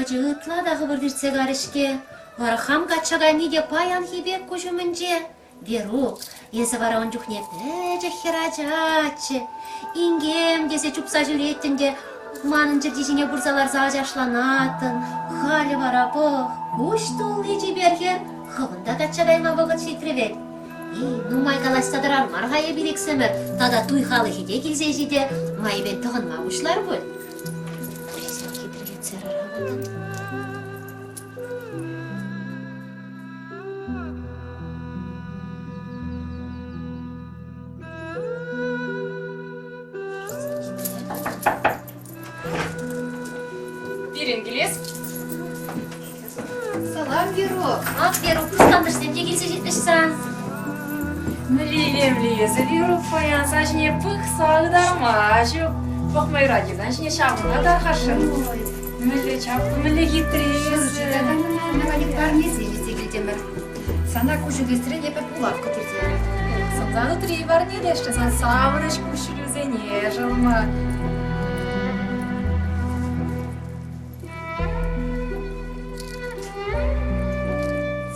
Вӑхӑчӗ ытла та хӑвӑрт иртсе карӗ-ҫке. Вара хам качча кайни те паянхи пек куҫ умӗнче. Верук, эсӗ вара ун чухне пӗчӗк хӗрачаччӗ. Инкем тесе чупса ҫӳреттӗн те манӑн чӗрчи ҫине пырса ларса ачашланаттӑн. Халӗ вара пӑх, куҫ тулли чипер хӗр, хӑвӑн та качча кайма вӑхӑт ҫитрӗ вӗт. Эй, нумай калаҫса тӑрар мар-ха эпир иксӗмӗр, тата туй халӑхӗ те килсе ҫитӗ, майӗпен тӑхӑнма пуҫлар пуль. Пурисем хитрелетсе малтан. Пирӗн килес. Салам, Верук. Ак, Верук, тус-тантӑшсем те килсе ҫитрӗҫ сан. Мӗнле илемлӗ эсӗ, Верук, паян сан ҫине пӑхса ытарма ҫук. Пӑхма юрать сан ҫине ҫавӑнта тархасшӑн. Мӗнле чаплӑ, мӗнле хитре эсӗ. Парнесем илсе килтӗмӗр. Сана куҫ ӳкесрен эпӗ булавка тиртерӗм. Сӑмсан утри парнелесшӗ сан савӑнӑҫ куҫҫулӗсене шӑлма.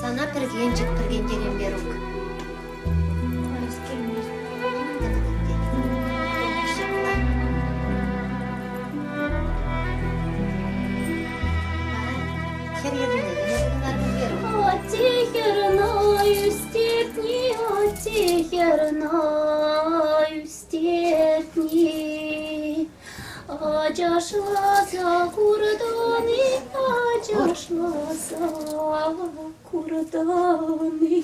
Сана пӗркенчӗк пӗркентерем, Верук. Курас килмест. Нимӗн те тӑвӑн тет. Пурнӑҫ ҫапла. Вара хӗр йӗррине кӗме тытӑнар Верук. Атте хӗрна ӳстерни, атте хӗрна ӳстерни. Ачашласа куртӑн-и, ачашласа куртӑн-и?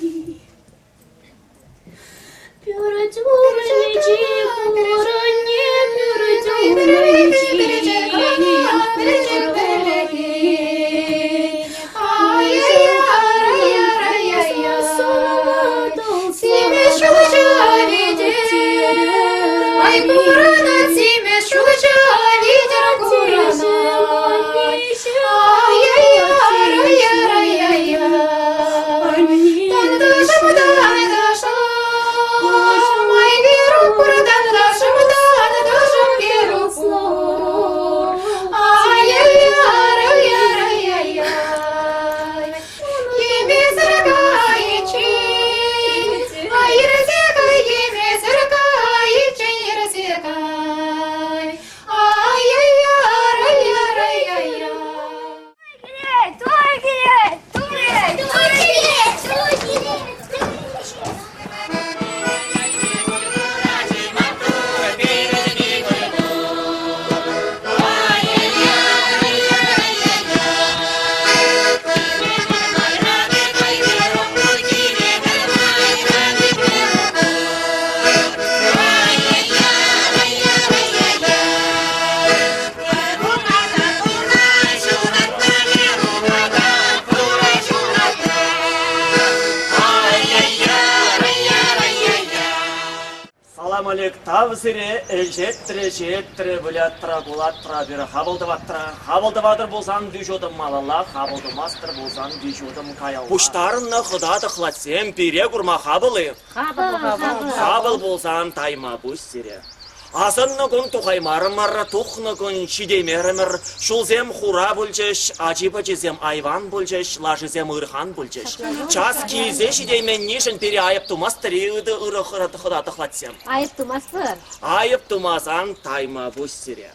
Пӳрт умӗнчи хурӑнне, пӳрт умӗнчи хурӑнне. Ай курӑнать симӗс ҫулҫӑ витӗр курӑнать. Ай-яй-яй-яй-яй-яй. Тантӑшӑм, тантӑшӑм, ай Верук пур, тантӑшӑм, тантӑшӑм Верук пур. Ай-яй-яй-яй-яй-яй. Йӗмесӗр кайиччен, ай йӗрсе кай, йӗмесӗр кайиччен йӗрсе кай. Ай-яй-яй-яй-яй-яй. Туй килет! Туй килет! Туй килет! Туй килет! Салам алек, тав сире, ӗҫетрӗ, ҫетрӗ, выляттӑра, кулаттӑра, пире хапӑл тӑваттӑра. Хапӑл тӑватӑр пулсан виҫ утӑм малалла, хапӑл тумастӑр пулсан виҫ утӑм каялла. Пуҫтарӑннӑ хӑта тӑхлачсем пире курма хапӑл-и? Хапӑл, хапӑл. Хапӑл пулсан тайма пуҫ сире. Асӑннӑ кун тухаймарӑмӑр, тухнӑ кун ҫитеймерӗмӗр, ҫулсем хура пулчӗҫ, ачи-пӑчисем айван пулчӗҫ, лашисем ырхан пулчӗҫ. Час килсе ҫитейменнишӗн пире айӑп тумастӑр-и ытӑ ырӑ хӑта тӑхлатсем? Айӑп тумастпӑр. Айӑп тумасан тайма пуҫ сире.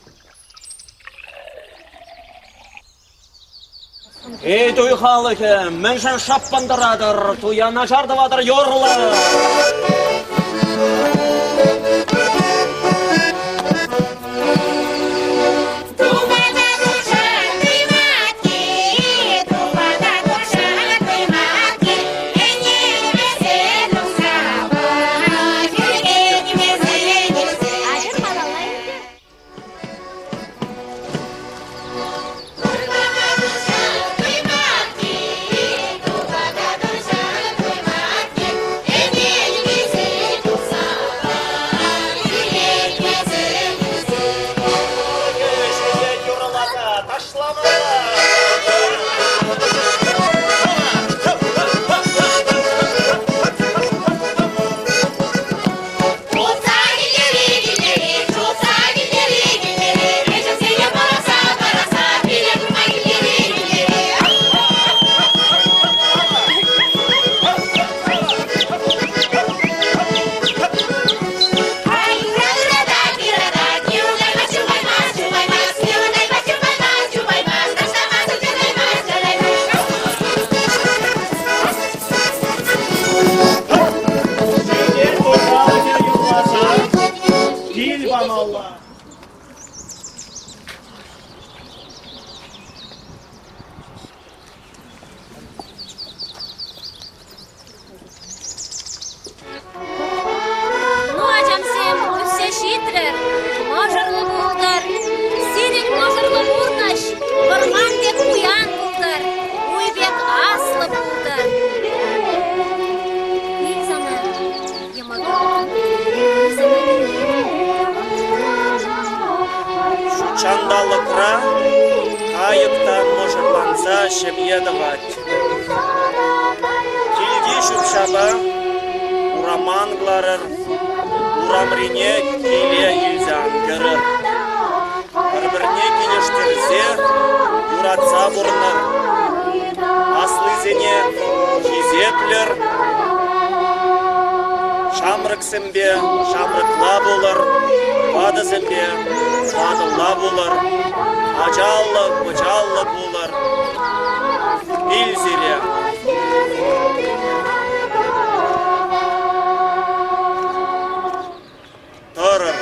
Эй, туй халӑхӗ, мӗншӗн шӑппӑн тӑратӑр, туя начар тӑватӑр юрлӑ! Атьӑр малалла ӗнтӗ. Кайӑкра кайӑк та мӑшӑрланса ҫемье тӑвать. Килти ҫӳп-ҫапа урама ан кӑларӑр, урамрине киле илсе ан кӗрӗр. Пӗр-пӗрне килӗштерсе, юратса пурӑнӑр. Аслисене хисеплӗр, ҫамрӑксемпе ҫамрӑкла пулӑр, ватӑсемпе ватӑлла пулӑр, ачаллӑ, пӑчаллӑ пулӑр. Пил сире! Тӑрӑр!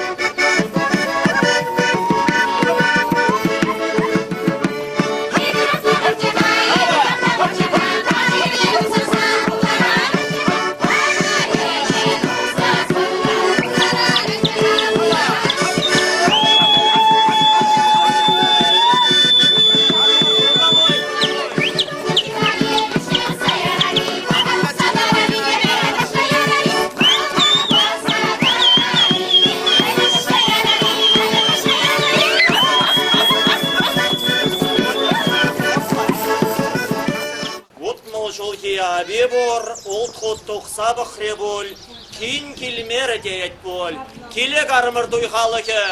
60 ҫулхи апи пур, улт хут тухса пӑхрӗ пуль, кин килмерӗ теет пуль. Киле карӑмӑр туй халӑхӗ!